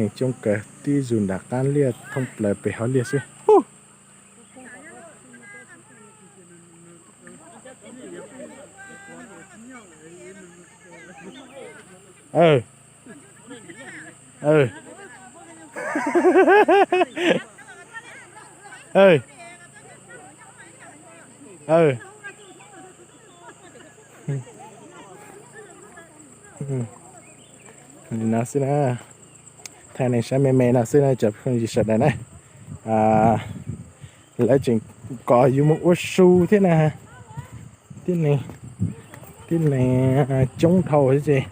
Neeg coob kawg, tib zus nram qab liaj thoob plaws pem hauv liaj xwb. Li no xwb na, thaij nej saib me me no xwb na cov phooj ywg sawv daws na. Lawv tseem kom yus mus ua su thiab na. Tib neeg, tib neeg coob dhau thiab ces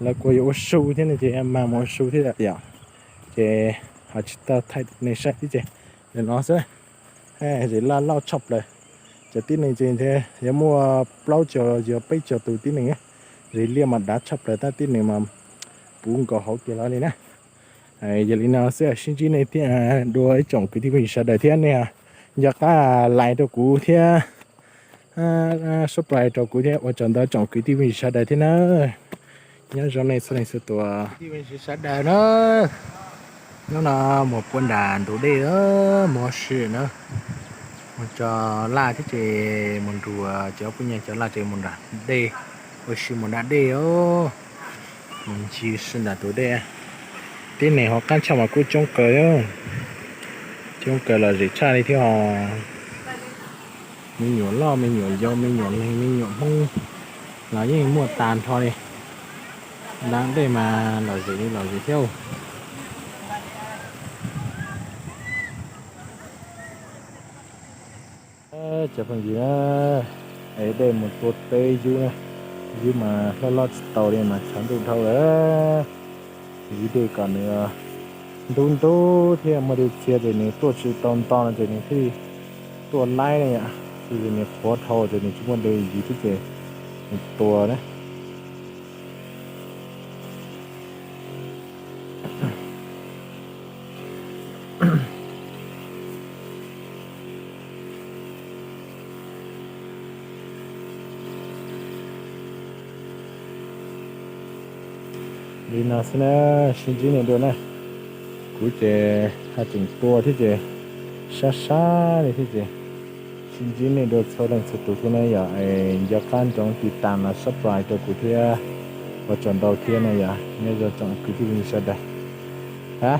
lawv kom yus ua su thiab no ces mag mus ua su thiab yom. Ces ho tsis tau thaij nej saib thiab ces li no xwb. Zem laj loj tshaj plaws. Cov tib neeg ces yuav muaj plaub caug yuav peb caug tus tib neeg. Zem liaj mas dav tshaj plaws tab tib neeg mas puv nkaus hauv kiag los li na. Yog li no xwb sib ntsib nej thiab dua ib tsoom kwv tij phooj ywg sawv daws thiab nej nco qab like rau kuv thiab subscribe rau kuv thiab ua tsaug ntau tsoom kwv tij phooj ywg sawv daws thiab na. Nyob zoo nej txhua leej txhua tus kwv tij phooj ywg sawv daws na. Hnub no mus puag nram ntug dej, mus ua si na, mus tso laj thiab ces mus nrug cov poj niam cov laj ces mus nram dej, ua si mus nram dej os. Mus ncig si nram tus dej. Tib neeg hauv qab tshaj mas kuj coob kawg, coob kawg lom zem tshaj li thiab os. Me nyuam loj me nyuam yau me nyuam neeg me nyuam Hmoob los yeej muaj tas nrho li. Nram dej mas lom zem li lom zem thiab. Cov phooj ywg, es dej mus tua teb yub na, yub mas hlob hlob tsis tau li mas tshav ntuj dhau lawm. Yub dej kom nws ntub ntub thiab muaj dej txias ces nws tuaj tsis tau nto no ces nws thiaj tuaj laib na yom. Ces nws qhuav dhau ces nws tsis muaj dej yub thiab ces nws tua na. Li no xwb na, sib ntsib nej dua na. Kuv ces haj tseem tua thiab ces sab sab li thiab ces sib ntsib nej dua txhua leej txhua tus thiab na yom. Nco qab ntsoov tiv tas los subscribe rau kuv thiab, ua tsaug ntau thiab na yom. Nyob zoo tsoom kwv tij phooj ywg sawv daws. Ha,